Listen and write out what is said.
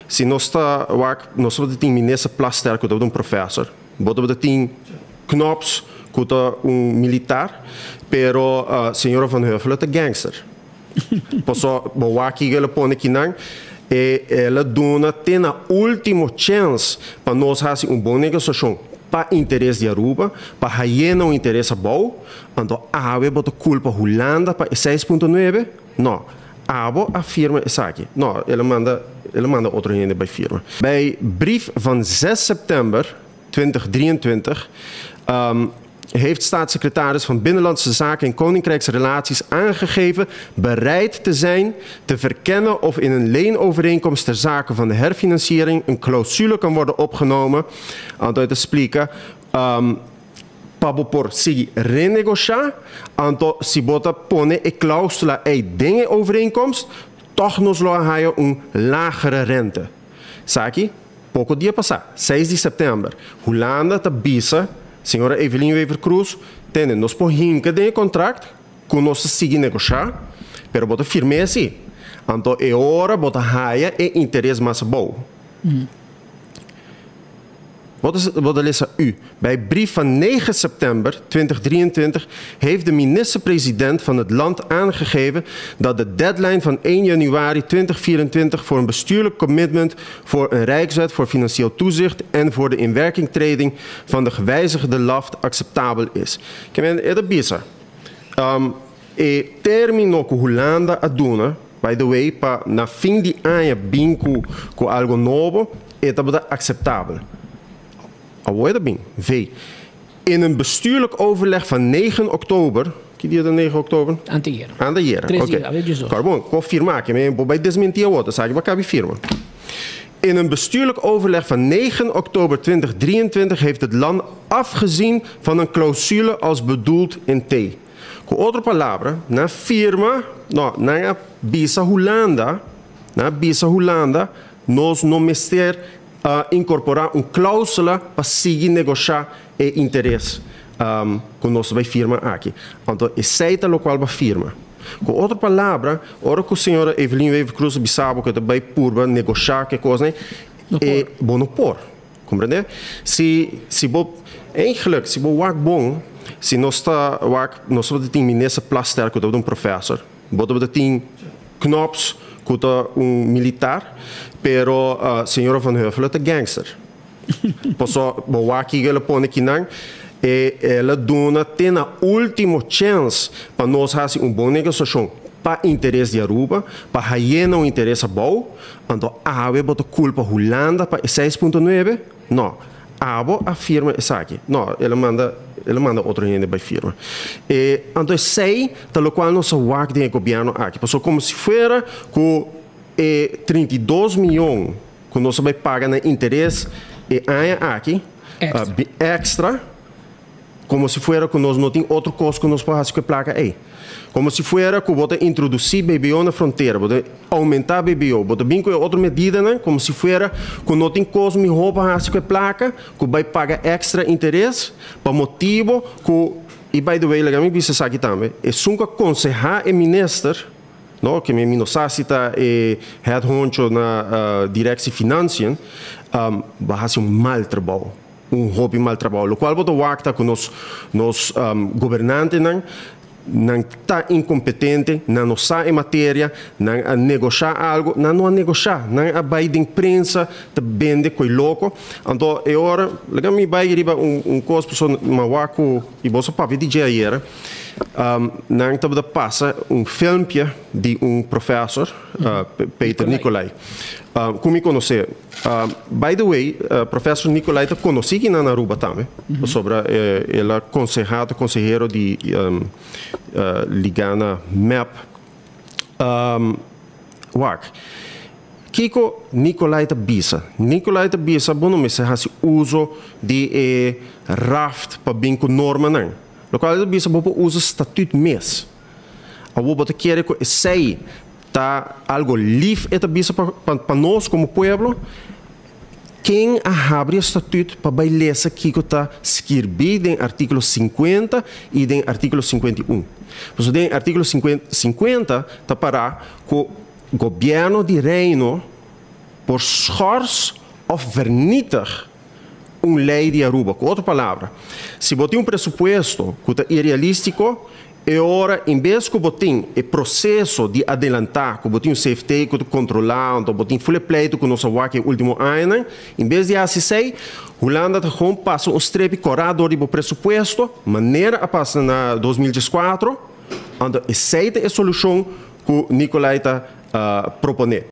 Si nos ta wak, nos tin minister Plasterk ku ta un professor. Bo tin Knops ku ta un militar, pero señora Van Huffelen ta gangster. Paso bo wak el a pone akinan e el a duna te na último chance pa nos hasi un bon negosiashon pa interes di Aruba, pa haya un interes abou, anto awe bo ta kulpa Hulanda pa 6.9? No. Abo a firma esaki. No, el a manda otro hende bai firma. Bij brief van 6 september 2023 heeft staatssecretaris van Binnenlandse Zaken en Koninkrijksrelaties aangegeven bereid te zijn te verkennen of in een leenovereenkomst ter zake van de herfinanciering een clausule kan worden opgenomen. Anto e ta splika pa por sigui renegoshá, anto si bo ta pone e klausula ei den e overeenkomst, toch nos lo haya un lagere rente. Esaki, poko dia pasá, 6 di sèptèmber, Hulanda ta bisa, señora Evelyn Wever-Croes, tende, nos por hinka den kontrakt, ku nos sigui negoshá, pero bo ta firma asina. Anto, e ora bo ta haya e interes mas abou. Wat is lesa u? Bij brief van 9 september 2023 heeft de minister-president van het land aangegeven dat de deadline van 1 januari 2024 voor een bestuurlijk commitment voor een Rijkswet voor financieel toezicht en voor de inwerkingtreding van de gewijzigde LAFT acceptabel is. Ke men e ta bisa. E término ku Hulanda a duna, by the way, pa na fin di aña bin ku algu nobo, e ta akseptabel. Awor bin, V. In een bestuurlijk overleg van 9 oktober. Ki dia ta 9 oktober? Anteayer. Anteayer, 3 oké. Dia, weet je zo. Bon, konfirmá ku mi bai desmentí otro, sabe ku kaba firma. In een bestuurlijk overleg van 9 oktober 2023 heeft het land afgezien van een clausule als bedoeld in T. Ku otro palabra, nan a firma, no, nan a bisa Hulanda, nan a bisa Hulanda, nos no mester inkorporá un klausula pa sigui negoshá e interes ku nos bai firma aki. Anto, esei ta loke b'a firma. Ku otro palabra, ora ku señora Evelyn Wever-Croes bisa ku bai purba negoshá ku kos, ne? No E, bo no por. Komprondé? Si bo, eigenlijk, si bo wak bon, si nos ta wak, nos tin minister Plasterk ku ta un professor, bo tin Knops ku ta un militar, pero señora Van Huffelen ta gangster. Paso bo wak el a pone akinan e el a duna te na último chance pa nos hasi un bon negosiashon pa interes di Aruba, pa haya un interes abou, anto awe bo ta kulpa Hulanda pa 6.9? No. Abo a firma esaki. No, el a manda otro hende bai firma. E, anto esei ta loke nos a wak den gobièrnu aki. Paso komo si fuera ku e 32 mion ku nos bai paga na interes e aña aki, Extra. Extra, komo si fuera ku nos no tin otro kos ku nos por hasi ku e plaka ei. Komo si fuera ku bo ta introdusí BBO na frontera, bo ta oumentá BBO, bo ta bin ku otro medida, ne? Komo si fuera ku no tin kos mihó pa hasi ku e plaka, ku bai paga extra interes, pa motibu ku, i by the way, laga mi bisa esaki tambe, esun ku a konsehá e minister, no, ku mi no sa si ta e head honcho na Directie Financiën, a hasi un mal trabou, un hopi mal trabou. Loke bo ta wak ta ku nos gobernantenan nan ta inkompetente, nan no sa e materia, nan a negoshá algu, nan no a negoshá, nan a bai den prensa, ta bende kos loko. Anto, e ora, laga mi bai riba un kos, paso m'a wak ku, i boso papia di ayera, nan tabata pasa un filmpje di un professor, Peter Nicolai. Ku mi konosé. By the way, professor Nicolai ta konosí na Aruba tambe. Sobre el a konsehá, konsehero di ligá na MEP. Wak. Kiko Nicolai ta bisa. Nicolai ta bisa, bueno, mester hasi uso di e RAFT pa bin ku normanan. Loke ta bisa, bo usa statuut mes. Awor bo ta kere ku esei ta algu lif e ta bisa pa nos komo pueblo. Ken a habri e statuut pa bai lesa kiko ta skirbí den artíkulo 50 i den artíkulo 51? Paso den artíkulo 50, 50 ta para ku gobièrnu di reino. Por schors of vernietig un ley di Aruba. Cu otro palabra, si bo tin un presupuesto cu ta irrealistico, e ora, en bes cu bo tin e proceso di adelanta, cu bo tin un CFT cu ta controla, anto bo tin full pleito cu nos a wak e ultimo aña, en bes di asina, Hulanda ta gewoon pasa un strepi cora door di bo presupuesto, manera a pasa na 2014, anto esey ta e solucion cu Nicolai ta propone.